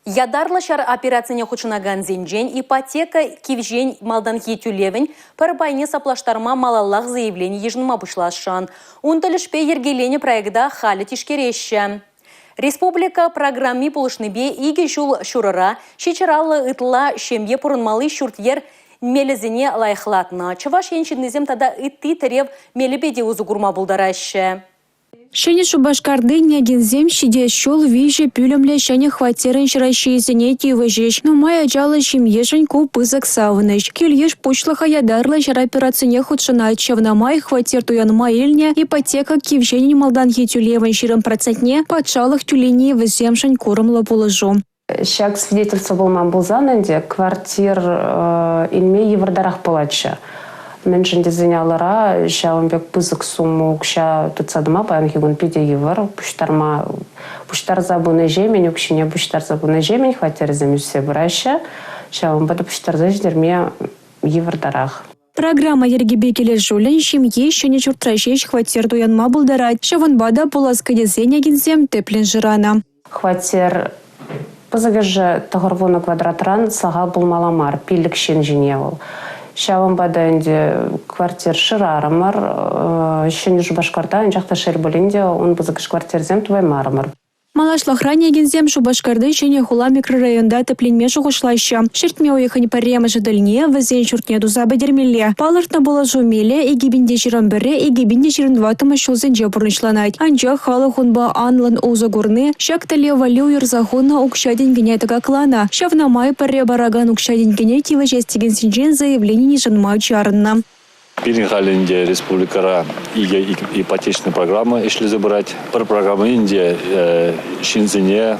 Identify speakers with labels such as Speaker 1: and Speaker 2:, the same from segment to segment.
Speaker 1: Ятарлӑ ҫар операцине хутшӑнакансенчен ипотека кивҫен малтанхи тӳлевӗн пӗр пайне саплаштарма малаллах заявлени йышӑнма пуҫласшӑн. Ун тӗлӗшпе йӗркеленӗ проекта халӗ тишкереҫҫӗ. Республика программи пулӑшнипе икӗ ҫул ҫурӑра ҫичҫӗраллӑ ытла ҫемье пурӑнмалли ҫурт-йӗр мелӗсене лайӑхлатнӑ. Чӑваш Ен ҫыннисем тата ытти тӗрев мелӗпе те усӑ курма пултараҫҫӗ.
Speaker 2: Ҫӗнӗ Шупашкарти Нягинсем ҫитес ҫул виҫӗ пӳлӗмлӗ ҫӗнӗ хваттерӗн ҫӑраҫҫийӗсене тивӗҫӗҫ. Нумай ачаллӑ ҫемьешӗн ку пысӑк савӑнӑҫ. Кил-йыш пуҫлӑхӗ ятарлӑ ҫар операцине хутшӑнать, ҫавна май хваттер туянма илнӗ ипотека кивҫенӗн малтанхи тӳлевӗн 20 процентне патшалӑх тӳлени вӗсемшӗн курӑмлӑ пулӑшу.
Speaker 3: Ҫак свидетельство пулман пулсан ӗнтӗ квартир илме йывӑртарах пулатчӗ. Мӗншӗн тесен алӑра ҫавӑн пек пысӑк сумма укҫа тытса тӑма паянхи кун питӗ йывӑр. Пуҫтарма пуҫтарса пынӑҫемӗн, укҫине пуҫтарса пынӑҫемӗн хваттерсем ӳссе пыраҫҫӗ. Ҫавӑнпа та пуҫтарса ҫитерме йывӑртарах.
Speaker 2: Программа йӗркипе килӗшӳллӗн ҫемье ҫӗнӗ ҫуртра ҫеҫ хваттер туянма пултарать. Ҫавӑнпа та пулас кӗтесен агентсем тӗплӗн шыранӑ.
Speaker 3: Хваттер пысӑкӑшӗ 90 квадратран сахал пулмалла мар, пиллӗк ҫын ҫине вӑл. Ҫавӑнпа та ӗнтӗ квартир шырарӑмӑр Ҫӗнӗ Шупашкарта, анчах та шел пулин те ун пысӑкӑш квартирсем тупаймарӑмӑр.
Speaker 2: Малашлӑхра Негинсем Шупашкарти Ҫӗнӗ хула микрорайонта тӗпленме шухӑшлаҫҫӗ. Ҫӗртме уйӑхӗн пӗрремӗшӗ тӗлне вӗсен ҫуртне туса пӗтермелле. Палӑртнӑ пулӑшу мелӗ 2021-2024 ҫулсенче пурнӑҫланать. Анчах халӑх унпа анлӑн усӑ курни ҫак тӗллев валли уйӑрса хунӑ укҫа-тенкӗне тӑкакланӑ. Ҫавна май пӗрре паракан укҫа-тенкӗне тивӗҫес текенсенчен заявлени йышӑнма чарӑннӑ.
Speaker 4: Пирӗн халь ӗнтӗ республикӑра икӗ ипотечный программа ӗҫлесе пырать. Пӗр программа ӗнтӗ ҫынсене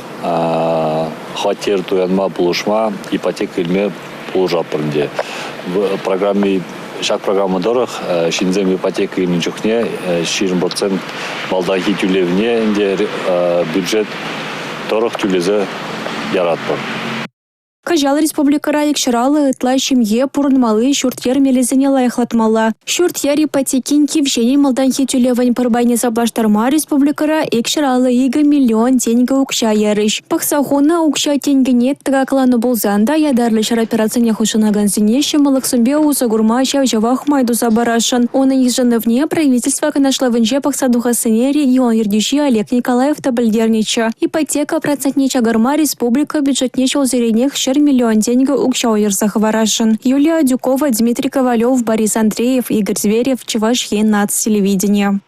Speaker 4: хваттер туянма пулӑшма, ипотека илме пулӑшатпӑр ӗнтӗ. Программи ҫак программа тӑрӑх ҫынсем ипотека илнӗ чухне 20% малтанхи тӳлевне ӗнтӗ бюджет тӑрӑх тӳлесе яратпӑр.
Speaker 2: Кӑҫал республикӑра 250 ытла ҫемье пурӑнмалли ҫурт-йӗр мелӗсене лайӑхлатмалла. Ҫурт-йӗр ипотекин кивҫенӗн малтанхи тӳлевӗн пӗр пайне саплаштарма республикӑра 252 миллион тенкӗ укҫа ярӗҫ. Пӑхса хунӑ укҫа-тенкӗне тӑкакланӑ пулсан та ятарлӑ ҫар операцине хутшӑнакансене ҫӑмӑллӑхсемпе усӑ курма ҫав-ҫавах май туса парасшӑн. Унӑн йышӑнӑвне правительство канашлӑвӗнче пӑхса тухассине регион ертӳҫи Олег Николаев та пӗлтернӗччӗ. Ипотека процентне чакарма республика бюджетне ҫулсеренех 100 миллион тенкӗ укҫа уйӑрса хӑварасшӑн. Юлия Адюкова, Дмитрий Ковалев, Борис Андреев, Игорь Зверев, Чӑваш Ен наци телевиденийӗ.